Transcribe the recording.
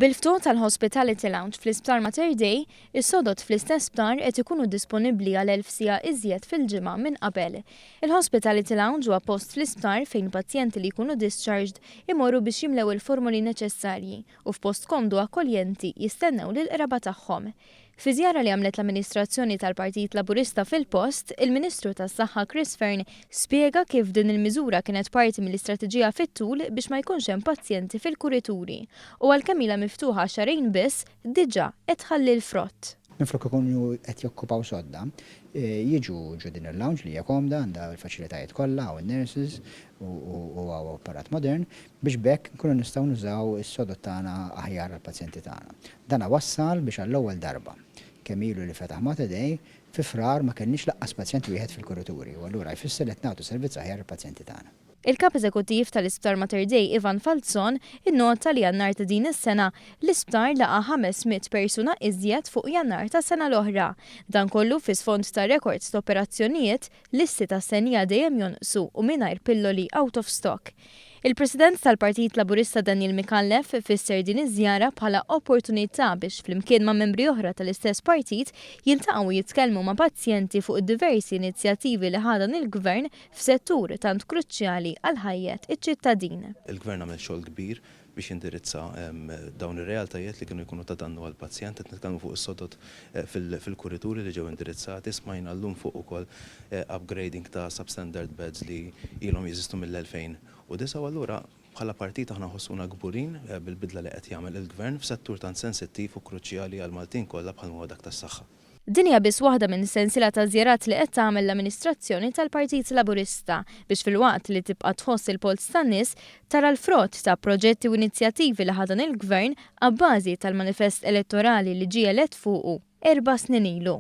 Bil-ftuħ tal-Hospitality Lounge fl-Isptar Mater Dei, is-sodod fl-istess sptar qed ikunu disponibbli għal 1,000 siegħa iżjed fil-ġimgħa minn qabel. Il-Hospitality Lounge huwa post fl-isptar fejn pazjenti li jkunu discharged imorru biex jimlew il-formoli neċessarji u f'post komdu akkoljenti jistennew lill-qraba tagħhom. Fi żjara li għamlet l-amministrazzjoni tal-Partit Laburista fil-post, il-Ministru tas-Saħħa Chris Fearne spjega kif din il-miżura kienet parti mill-istrateġija fit-tul biex ma jkunx hemm pazjenti fil-kurituri. U għalkemm ilha miftuħa xahrejn biss, diġà qed tħalli l-frott. Minflok ikunu qed jokkupaw sodda, jiġu ġo din il-lounge li hija komda, għandha l-faċilitajiet kollha, hawn in-nurses u hawn apparat modern, biex b'hekk nkunu nistgħu nużaw is-sodod tagħna aħjar għall-pazjenti tagħna. Dana wassal biex għall-ewwel darba, kemm ilu li fetaħ Mater Dei, fi Frar ma kellniex laqqas pazjent wieħed fil-kurituri u allura jfisser li qed nagħtu servizz aħjar lill-pazjenti tagħna. Il-Kap Eżekuttiv tal-Isptar Mater Dei Ivan Falzon innota li Jannar ta' din is-sena, l-isptar laqa' 500 persuna iżjed fuq Jannar tas-sena l-oħra. Dan kollu fi sfond ta' rekords ta' operazzjonijiet, listi ta' stennija dejjem jonqsu u mingħajr pilloli out of stock. Il-President tal-Partit Laburista Daniel Micallef fisser din iż-żjara bħala opportunità biex flimkien ma' membri oħra tal-istess partit jiltaqgħu u jitkellmu ma' pazjenti fuq id-diversi inizjattivi li ħa dan il-Gvern f'settur tant kruċjali għal ħajjet iċ-ċittadin. Il-Gvern għamel xogħol kbir biex jindirizza dawn ir-realtajiet li kienu jkunu ta' dannu għall-pazjent. Qed nitkellmu fuq is-sodod fil-kurituri li ġew indirizzati. Smajna llum fuq ukoll upgrading ta' substandard beds li ilhom jeżistu mill-2009 u allura bħala partit aħna nħossuna kburin bil-bidla li qed jagħmel il-Gvern f'settur tant sensittiv u kruċjali għall-Maltin kollha bħalma huwa dak tas-saħħa. Din hija biss waħda minn sensiela ta' żjarat li qed tagħmel l-amministrazzjoni tal-Partit Laburista biex filwaqt li tibqa' tħoss il-polz tan-nies, tara l-frott ta' proġetti u inizjattivi li ħa dan il-Gvern abbażi tal-manifest elettorali li ġie elett fuqu erba' snin ilu.